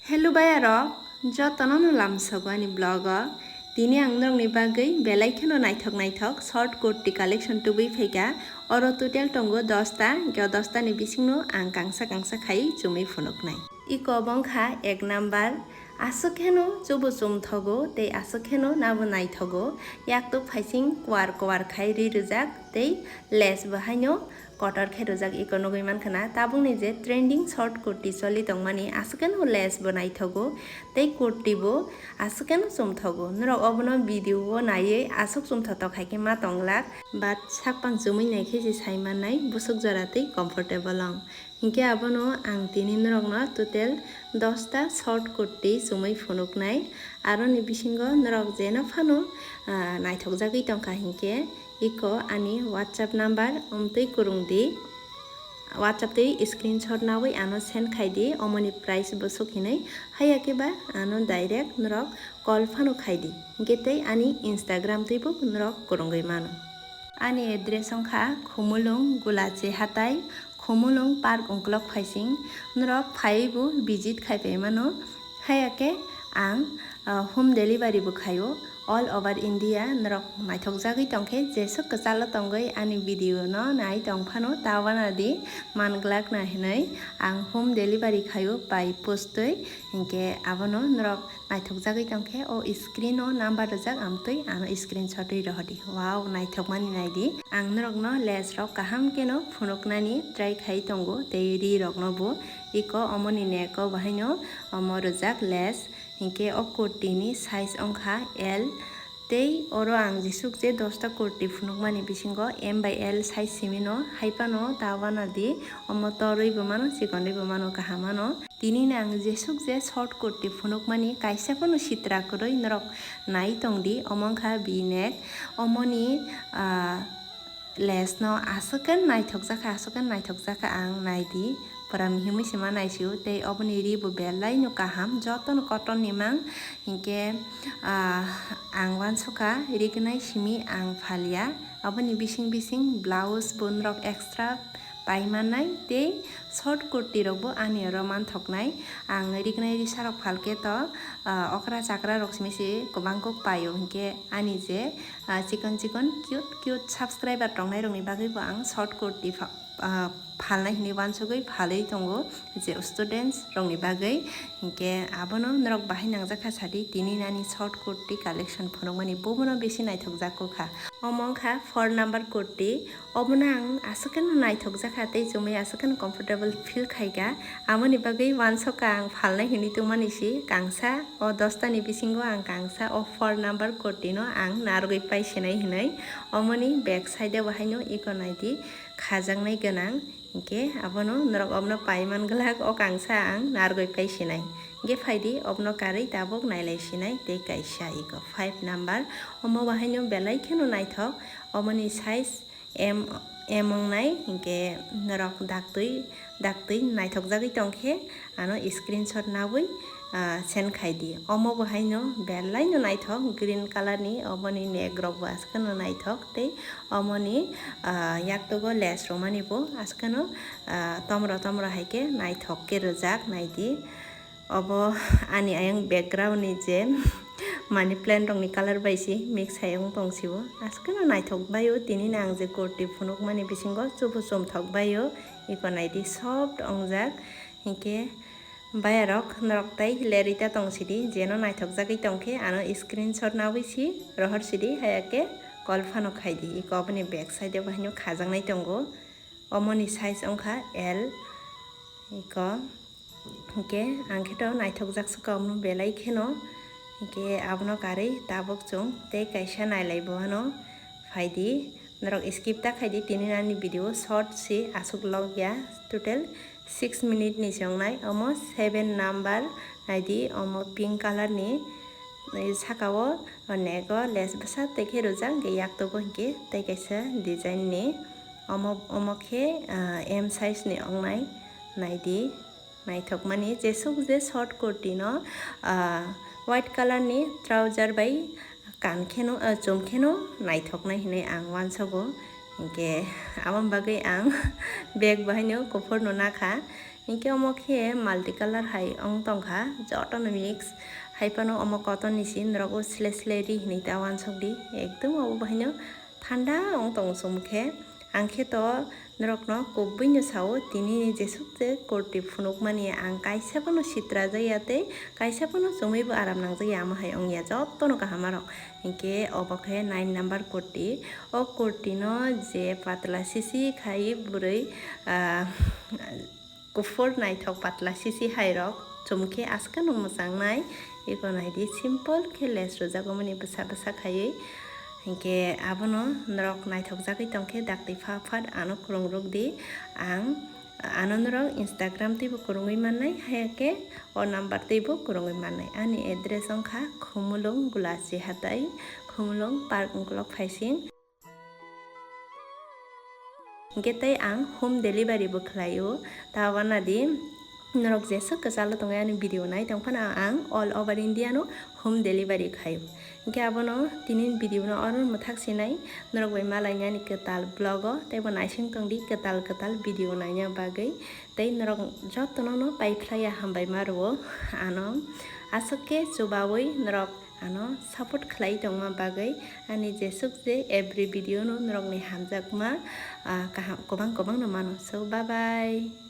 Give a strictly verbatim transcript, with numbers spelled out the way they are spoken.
Hello bayarok, jotono no lamsogo ani vlog o. Tini ang norokni bagwi belai kheno naithok naithok short kurti collection tubui phaikha. Oro total tongo dos ta, hwnkhe o dos ta ni bisingno ang kangsa kangsa khai chumui phunuknai. Iko bo wngkha ek number, aswk kheno chubu chumthogo tei aswk kheno nabo naithogo. Yaktuk phaising kuar kuar khai ri rijak tei lace bo haino kotor khe rijak, iko nugui mankha na. Tabukni je trending short kurti choli tongmani, aswk kheno lace bo naithogo tei kurti bo aswk kheno chumthogo. Norok obono video o naiwi aswk chumthotok hai khe ma tonglak, but sak pang chumui nai khe se sai mannai, bwswk jora tei comfortable ong. Hinkhe abono ang tini norokno total dos ta short kurti chumui phunuknai. Aroni bisingo norok jeno phano, ah, naithokjagwi tongkha hinkhe, iko ani WhatsApp number omtwi kwrwng di. WhatsApp twi screenshot nawi ano send khai di, omoni price bwswk hinwi, haiya khe ba ano direct norok call phano khai di, hinkhe tei ani Instagram twibo norok kwrwngwi mano. Ani address wngkha Khumulwng, Gulachi Hatai, Khumulwng Park Ungkolok phaising, norok phaiwi bo visit khai pai mano. Haiya khe ang, ah, home delivery bo khaio all over India. Norok naithokjagwi tongkhe, jeswk kwchalo tongwi ani video no nai tongphano, ta wana di man glak na hinwi ang home delivery khaio by post twi. Hinkhe abono norok naithokjagwi tongkhe o screen o number rijak, amtwi ano screenshot wi rohordi. Wow, naithokmani naidi. Ang norokno lace rok kaham kheno phunuknani try khai tongo tei ri rokno bo. Iko omoni neck o bahaino omo rijak lace. Hinkhe o kurti ni size wngkha L. Tei oro ang jesuk je dos ta kurti phunukmani bisingo M by L size simi no, hai phano ta wana di, omo torwi bo mano, chikonwi bo mano, kaham mano. Tini no ang jesuk je short kurti phunukmani kaisa phano sitra kwrwi norok nai tong di, omo wngkha V-neck, omoni, ah, lace no aswk khe naithokjakha, aswk khe naithokjakha, ang nai di, pura mihimwi se ma naisio, tei oboni ri bo belai no kaham, joto no cotton ni mang, hinkhe, ah, ang wansukha rignai simi ang phalia, aboni bising bising blouse bo norok extra pai mannai tei short kurti rok bo ani oro manthoknai. Ang rignai risa rok phalkhe to, ah, okra chakra rok simi se kwbang kok paio, hinkhe ani je, ah, chikon chikon cute cute subscriber tongnai rokni bagwi bo ang short kurti pha-, ah, phalnai hinwi wansugwi phalwi tongo je students rokni bagwi. Hinkhe abono norok bahai nangjakha sadi, tini nani short kurti collection phunukmani bobono bisi naithokjakgo kha. Omo wngkha four number kurti. Obono ang aswk kheno naithokjakha tei chumui aswk kheno comfortable feel khaikha. Amoni bagwi wansokha ang phalnai hinwi tongmani si kangsa. O dos ta ni bisingo ang kangsa o four number kurti no ang narwgwi paisinai hinwi. Omoni back side o bahaino iko naidi khajaknai gwnang. Hinkhe abono norok obono paiman glak o kangsa ang narwgwi paisinai. Hinkhe phaidi obono karwi tabuk nailai sinai tei kaisa iko five number. Omo bahaino belai kheno naithok. Omoni size M, M wngnai, hinkhe norok daktwi, daktwi naithokjagwi tongkhe ano screenshot nawi, ah, send khai di. Omo bo haino belai no naithok, green color ni, omoni neck rok bo aswk no naithok tei omoni, ah, yaktogo lace romani bo aswk no, ah, tomro tomro hai khe naithok khe rijak nai di. Obo ani ayang background ni je money plant rokni colour bai se mix hai wng tong sio. Aswk no naithok bai o, tini no ang je kurti phunuk mani bisingo chubu chumthok bai o. Iko nai di soft wngjak. Hinkhe bayarok norok tai lerwi ta tong sidi, jeno naithok jagwi tong khe ano screenshot nawi si rohor sidi, haya khe call phano khai di. Iko oboni back side o bo haino khajaknai tongo. Omoni size wngkha L. Iko. Hinkhe ang khe to naithokjak se kok no belai kheno. Hinkhe abono karwi tabuk chwng tei kaisa nailai bo ano. Phaidi, norok skip ta khaidi, tini ani video short se aswk log ya, total six minute ni se wngnai. Omo seven number naidi, omo pink color ni, saka o neck o lace bwsa tei khe rijak, hinkhe yaktogo hinkhe tei kaisa design ni. Omo, omo khe, ah, M size ni wngnai, naidi. Naithokmani jesuk je short kurti no, ah, white color ni trouser bai kan kheno, ah, chum kheno naithoknai hinwi ang uansogo. Hinkhe aboni bagwi ang bag bo haino kuphur no nakha. Hinkhe omo khe multi color hai ong tongkha, jotono mix. Hai phano omo cotton ni si norok o sle sle ri hinwi ta uansuk di. Ekdom obo bahaino thanda ong tongo chumkhe. Ang khe to norokno kubui no sao, tini ni jesuk je kurti phunukmani ang kaisa phano sitra jaya tei kaisa phano chumui bo aram nangjaya, amo hai ongya jotono kaham arok. Hinkhe obo khe nine number kurti. O kurti no je patla sisi khai bwrwi, ah, kuphur naithok patla sisi hai rok chumkhe askano mwchangnai. Eko naidi simple khe lace rwjak omoni bwsa bwsa khaiwi. Hinkhe abono norok naithok jagwi tongkhe dakti pha phat ano kwrwng rwk di. Ang ano norok Instagram twibo kwrwngwi mannai, haiya khe o number twibo kwrwngwi mannai. Ani address wngkha Khumulwng Gulachi Hatai, Khumulwng Park Ukulok Phaising. Hinkhe tei ang home delivery bo khlaio. Ta wana di norok jesuk kwchalo tongwi ani video nai tong phano ang all over India no home delivery khaio. Hinkhe abono tini video no oro mwthak sinai norok bai malaini ani kwtal vlog o, tei bo naising tong di kwtal kwtal video naina bagwi. Tei norok jotono no pai phlaiya hambai ma rwo ano. Aswk khe chubawi norok ano support khlai tongma bagwi ani jesuk je every video no norokni hamjakma, ah, kaham kwbang kwbang no mano. So, bye bye.